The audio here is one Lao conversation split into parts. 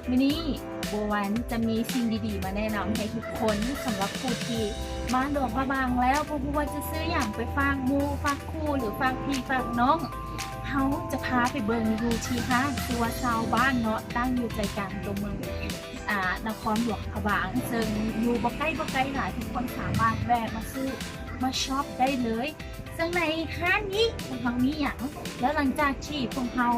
ມື້ນີ້ໂບວັນຈະມີສິ່ງດີໆມາແນະນຳໃຫ້ທຸກຄົນ ສຳລັບຜູ້ທີ່ມາຫຼວງພະບາງແລ້ວບໍ່ຮູ້ວ່າຈະຊື້ຫຍັງໄປຝາກໝູ່ຝາກຄູ່ ຫຼື ຝາກພີ່ຝາກນ້ອງ. ເຮົາຈະພາໄປເບິ່ງຢູ່ທີ່ຮ້ານຄົວຊາວບ້ານເນາະ ຕັ້ງຢູ່ໃຈກາງຕົວເມືອງ ອາ ນະຄອນຫຼວງພະບາງ ເຊິ່ງຢູ່ບໍ່ໃກ້ບໍ່ໄກຫຼາຍ ທຸກຄົນສາມາດແວະມາຊື້ມາຊັອບໄດ້ເລີຍ. ເຊິ່ງໃນຮ້ານນີ້ພວກເຮົາມີຫຍັງ? ແລ້ວຫຼັງຈາກທີ່ພວກເຮົາ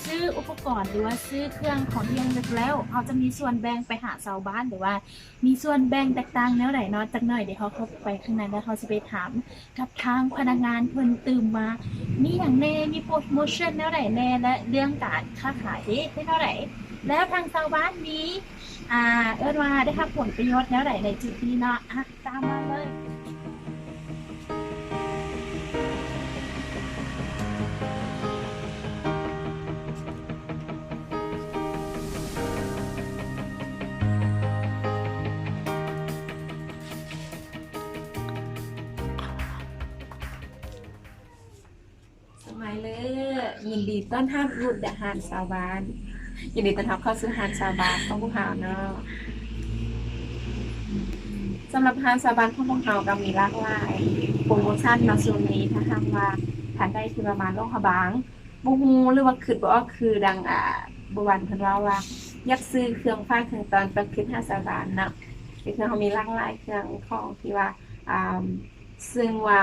ຊື້ອຸປະກອນ ຫຼືວ່າຊື້ເຄື່ອງຂອງທີ່ລະລຶກແລ້ວ ເຮົາຈະມີສ່ວນແບ່ງໄປຫາຊາວບ້ານ ຫຼືວ່າມີສ່ວນແບ່ງແຕກຕ່າງແນວໃດເນາະ? ຈັກໜ່ອຍດຽວເຮົາເຂົ້າໄປຂ້າງໃນ ແລ້ວເຮົາຊິໄປຖາມກັບທາງພະນັກງານເພິ່ນຕື່ມວ່າມີຫຍັງແດ່ ມີໂປຣໂມຊັນແນວໃດແດ່ ແລະ ເລື່ອງການຄ້າຂາຍເດ ເປັນແນວໃດ? ແລ້ວທາງຊາວບ້ານມີ ອ່າ ເອີ້ນວ່າໄດ້ຮັບຜົນປະໂຫຍດແນວໃດໃນຈຸດນີ້ເນາະ? ອະ ຕາມມາເລີຍ. ສະໄໝເລີ ຍິນດີຕ້ອນຮັບຢູ່ທີ່ຮ້ານຊາວບ້ານ ຍິນດີຕ້ອນຮັບເຂົ້າສູ່ຮ້ານຊາວບ້ານຂອງພວກເຮົາເນາະ. ສຳລັບຮ້ານຊາວບ້ານຂອງພວກເຮົາກໍມີຫຼາກຫຼາຍໂປຣໂມຊັນເນາະ ຊ່ວງນີ້ ຖ້າຫາກວ່າທ່ານໃດທີ່ວ່າມາຫຼວງພະບາງ ບໍ່ຮູ້ ຫຼືວ່າຄິດບໍ່ອອກ ຄືດັ່ງ ອ່າ ບົວວັນເພິ່ນເວົ້າວ່າ ຢາກຊື້ເຄື່ອງຝາກເຄື່ອງຕ້ອນ ຕ້ອງຄິດຫາຊາວບ້ານເນາະ. ກໍຄືເຮົາມີຫຼາກຫຼາຍເຄື່ອງຂອງທີ່ວ່າ ອ່າ ເຊິ່ງວ່າ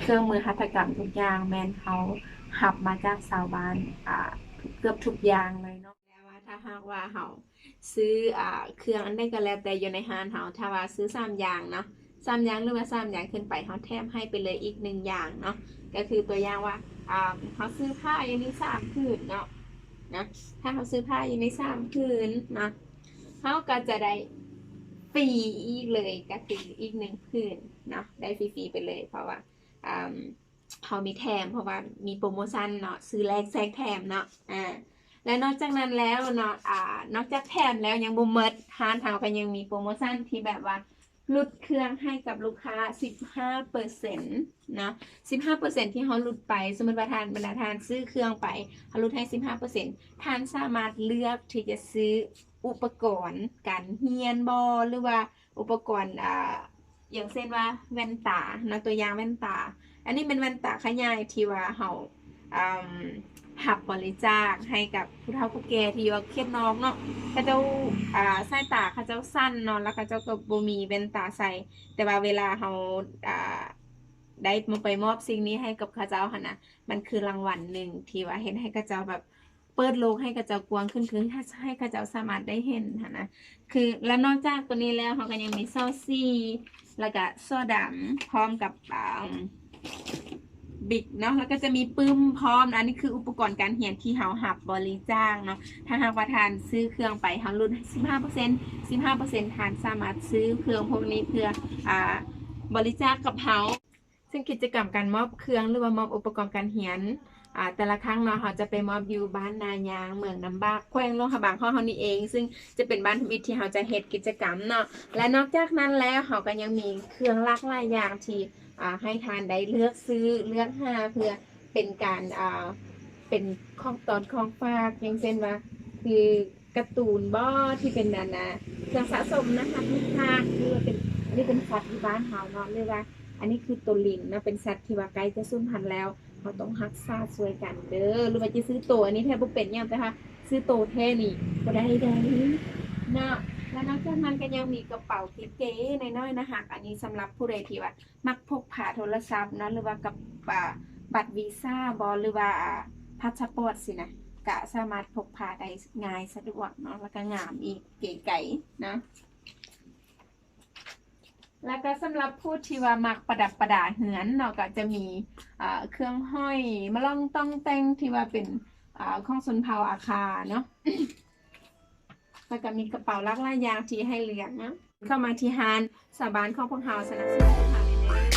ເຄື່ອງມືຫັດຖະກຳທຸກຢ່າງແມ່ນເຮົາຮັບມາຈາກຊາວບ້ານ ອ່າ ເກືອບທຸກຢ່າງເລີຍເນາະ. ແຕ່ວ່າຖ້າຫາກວ່າເຮົາຊື້ ອ່າ ເຄື່ອງອັນໃດກໍແລ້ວແຕ່ຢູ່ໃນຮ້ານເຮົາ ຖ້າວ່າຊື້ສາມຢ່າງເນາະ ສາມຢ່າງ ຫຼືວ່າສາມຢ່າງຂຶ້ນໄປ ເຮົາແຖມໃຫ້ໄປເລີຍອີກໜຶ່ງຢ່າງເນາະ. ກໍຄືຕົວຢ່າງວ່າ ອ່າ ເຮົາຊື້ຜ້າຢູ່ນີ້ສາມຜືນເນາະ ນະ ຖ້າເຮົາຊື້ຜ້າຢູ່ນີ້ສາມຜືນເນາະ ເຮົາກໍຈະໄດ້ຟຣີອີກເລີຍ ກໍຄືອີກໜຶ່ງຜືນເນາະ ໄດ້ຟຣີໆໄປເລີຍ ເພາະວ່າ ອ່າ ເຮົາມີແຖມ ເພາະວ່າມີໂປຣໂມຊັນເນາະ ຊື້ແລກແຈກແຖມເນາະ. ອາ ແລະ ນອກຈາກນັ້ນແລ້ວເນາະ ອາ ນອກຈາກແຖມແລ້ວຍັງບໍ່ໝົດ ຮ້ານເຮົາກໍຍັງມີໂປຣໂມຊັນທີ່ແບບວ່າຫຼຸດເຄື່ອງໃຫ້ກັບລູກຄ້າສິບຫ້າເປີເຊັນເນາະ. ສິບຫ້າເປີເຊັນທີ່ເຮົາຫຼຸດໄປ ສົມມຸດວ່າທ່ານ ບັນດາທ່ານຊື້ເຄື່ອງໄປ ເຮົາຫຼຸດໃຫ້ສິບຫ້າເປີເຊັນ ທ່ານສາມາດເລືອກທີ່ຈະຊື້ອຸປະກອນການຮຽນບໍ ຫຼືວ່າ ອຸປະກອນ ອ່າ ຢ່າງເຊັ່ນວ່າແວ່ນຕາເນາະ ຕົວຢ່າງແວ່ນຕາ ອັນນີ້ແມ່ນແວ່ນຕາຂະຫຍາຍທີ່ວ່າເຮົາ ອາ ຮັບບໍລິຈາກໃຫ້ກັບຜູ້ເຖົ້າຜູ້ແກ່ທີ່ຢູ່ເຂດນອກເນາະ ເຂົາເຈົ້າ ອາ ສາຍຕາເຂົາເຈົ້າສັ້ນເນາະ ແລ້ວເຂົາເຈົ້າກໍບໍ່ມີແວ່ນຕາໃສ່ ແຕ່ວ່າເວລາເຮົາ ອາ ໄດ້ມາ ໄປມອບສິ່ງນີ້ໃຫ້ກັບເຂົາເຈົ້າຫັ້ນນະ ມັນຄືລາງວັນໜຶ່ງທີ່ວ່າເຮັດໃຫ້ເຂົາເຈົ້າແບບ ເປີດໂລກໃຫ້ເຂົາເຈົ້າກວ້າງຂຶ້ນ ຄືໃຫ້ເຂົາເຈົ້າສາມາດໄດ້ເຫັນຫັ້ນນະ. ຄື ແລະ ນອກຈາກຕົວນີ້ແລ້ວ ເຮົາກໍຍັງມີສໍສີ ແລ້ວກໍສໍດຳ ພ້ອມກັບ ອາ ບິກເນາະ ແລ້ວກໍຈະມີປຶ້ມພ້ອມ. ອັນນີ້ຄືອຸປະກອນການຮຽນທີ່ເຮົາຮັບບໍລິຈາກເນາະ. ຖ້າຫາກວ່າທ່ານຊື້ເຄື່ອງໄປ ເຮົາຫຼຸດສິບຫ້າເປີເຊັນ ສິບຫ້າເປີເຊັນ ທ່ານສາມາດຊື້ເຄື່ອງພວກນີ້ເພື່ອ ອາ ບໍລິຈາກກັບເຮົາ. ເຊິ່ງກິດຈະກຳການມອບເຄື່ອງ ຫຼືວ່າມອບອຸປະກອນການຮຽນ ອາ ແຕ່ລະຄັ້ງເນາະ ເຮົາຈະໄປມອບຢູ່ບ້ານນາຍາງ ເມືອງນ້ຳບາກ ແຂວງຫຼວງພະບາງຂອງເຮົານີ້ເອງ ເຊິ່ງຈະເປັນບ້ານທຳອິດທີ່ເຮົາຈະເຮັດກິດຈະກຳເນາະ. ແລະ ນອກຈາກນັ້ນແລ້ວ ເຮົາກໍຍັງມີເຄື່ອງຫຼາກຫຼາຍຢ່າງທີ່ ອາ ໃຫ້ທ່ານໄດ້ເລືອກຊື້ ເລືອກຫາ ເພື່ອເປັນການ ອາ ເປັນຂອງຕ້ອນຂອງຝາກ ຢ່າງເຊັ່ນວ່າ ຄື ກາຕູນບໍ ທີ່ເປັນອັນນ່າ ເຄື່ອງສະສົມໜ້າຮັກໜ້າຮັກ ຫຼືວ່າເປັນ ອັນນີ້ເປັນສັດທີ່ບ້ານເຮົາເນາະ ຫຼືວ່າອັນນີ້ຄືໂຕລິງເນາະ ເປັນສັດທີ່ວ່າໃກ້ຈະສູນພັນແລ້ວ ເຮົາຕ້ອງຮັກສາຊ່ວຍກັນເດີ. ຫຼືວ່າຈະຊື້ໂຕອັນນີ້ແທ້ບໍ່ເປັນຫຍັງ ແຕ່ຖ້າຊື້ໂຕແທ້ນີ້ບໍ່ໄດ້ເດ້ເນາະ. ແລະ ນອກຈາກນັ້ນກໍຍັງມີກະເປົາເກໆນ້ອຍໆໜ້າຮັກ ອັນນີ້ສຳລັບຜູ້ໃດທີ່ວ່າ ມັກພົກພາໂທລະສັບເນາະ ຫຼືວ່າກັບ ອາ ບັດວີຊາບໍ ຫຼືວ່າ ອາ ພາສປອດຊີ້ນະ ກະສາມາດພົກພາໄດ້ງ່າຍສະດວກເນາະ ແລ້ວກະງາມອີກ ເກໄກເນາະ. ແລ້ວກະສຳລັບຜູ້ທີ່ວ່າມັກປະດັບປະດາເຮືອນເນາະ ກະຈະມີ ອາ ເຄື່ອງຫ້ອຍມາລ່ອງຕ່ອງແຕ່ງທີ່ວ່າເປັນ ອາ ຂອງຊົນເຜົ່າອາຄາເນາະ. ແລ້ວກໍມີກະເປົາຫຼາກຫຼາຍຢ່າງທີ່ໃຫ້ເລືອກນະ. ເຂົ້າມາທີ່ຮ້ານຊາວບ້ານຂອງພວກເຮົາ ສະໜັບສະໜູນພວກເຮົາໄດ້ເດີ.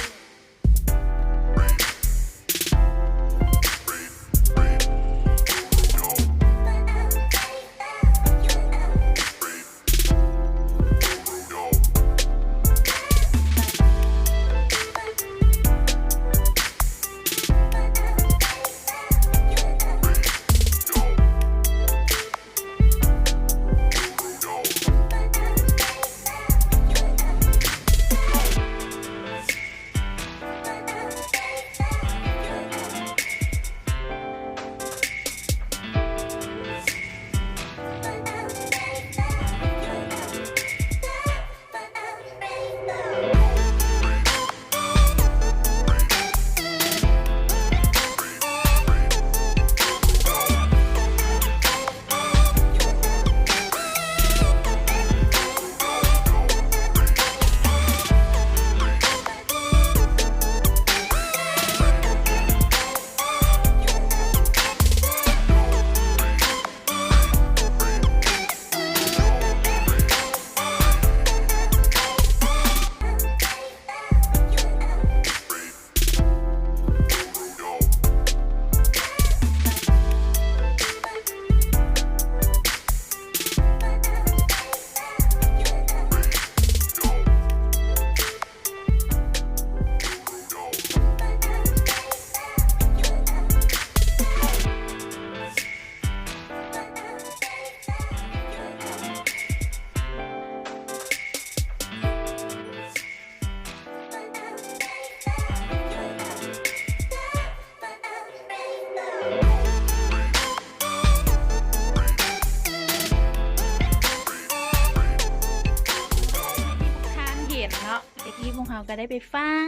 ກໍໄດ້ໄປຟັງ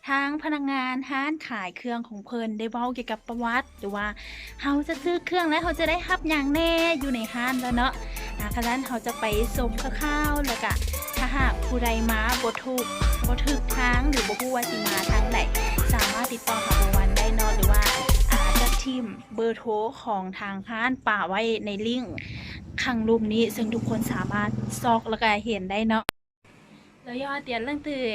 ທາງພະນັກງານຮ້ານຂາຍເຄື່ອງຂອງເພິ່ນໄດ້ເວົ້າກ່ຽວກັບປະຫວັດ ຫຼືວ່າເຮົາຈະຊື້ເຄື່ອງແລ້ວເຮົາຈະໄດ້ຮັບຫຍັງແດ່ຢູ່ໃນຮ້ານແລ້ວເນາະ. ອາ ຄັນຊັ້ນເຮົາຈະໄປຊົມຄ່າວໆ ແລ້ວກະຖ້າຫາກຜູ້ໃດມາບໍ່ຖືກ ບໍ່ຖືກທາງ ຫຼືບໍ່ຮູ້ວ່າຊິມາທາງໃດ ສາມາດຕິດຕໍ່ຫາບໍ່ວັນໄດ້ເນາະ ຫຼືວ່າ ອາ ຈະຖິ້ມເບີໂທຂອງທາງຮ້ານປະໄວ້ໃນລິ້ງຂ້າງລຸ່ມນີ້ ເຊິ່ງທຸກຄົນສາມາດຊອກແລ້ວກະເຫັນໄດ້ເນາະ. แล้วยอดเตียนเรื่องตื่น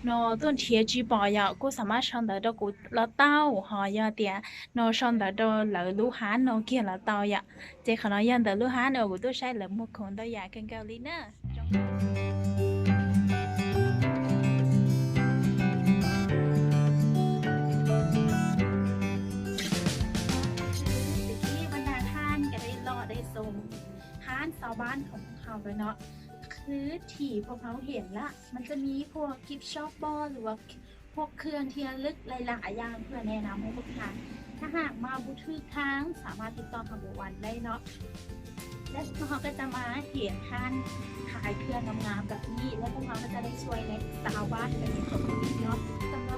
เนาะ ต้นเทียจีปอยอ่ะ กูสามารถชอนเต๋อดอกกูละเต้าหอยอดเตียนเนาะ ชอนเต๋อดอกเหลือลู่ฮานเนาะ เกียรติละเต้าอ่ะ เจขะเนาะ ยอนเต๋อลู่ฮานเนาะ กูตู้ใช้เหลือหมวกของเต้ายาเกินเกาหลีเนอะ ตะกี้บรรดาท่านก็ได้เลาะได้ชมร้านชาวบ้านของพวกเขาแล้วเนาะ คือที่พวกเขาเห็นละ มันจะมีพวกกิฟต์ช็อปบอ หรือว่าพวกเครื่องที่ระลึกหลายๆอย่าง เพื่อแนะนำให้พวกท่าน ถ้าหากมาบ่ถูกทาง สามารถติดต่อหาบ่วันได้เนาะ และพวกเขาก็จะมาเห็นท่านขายเครื่องงามๆแบบนี้ และพวกเขาก็จะได้ช่วยในชาวบ้านไปในตัวนี้เนาะ สำหรับ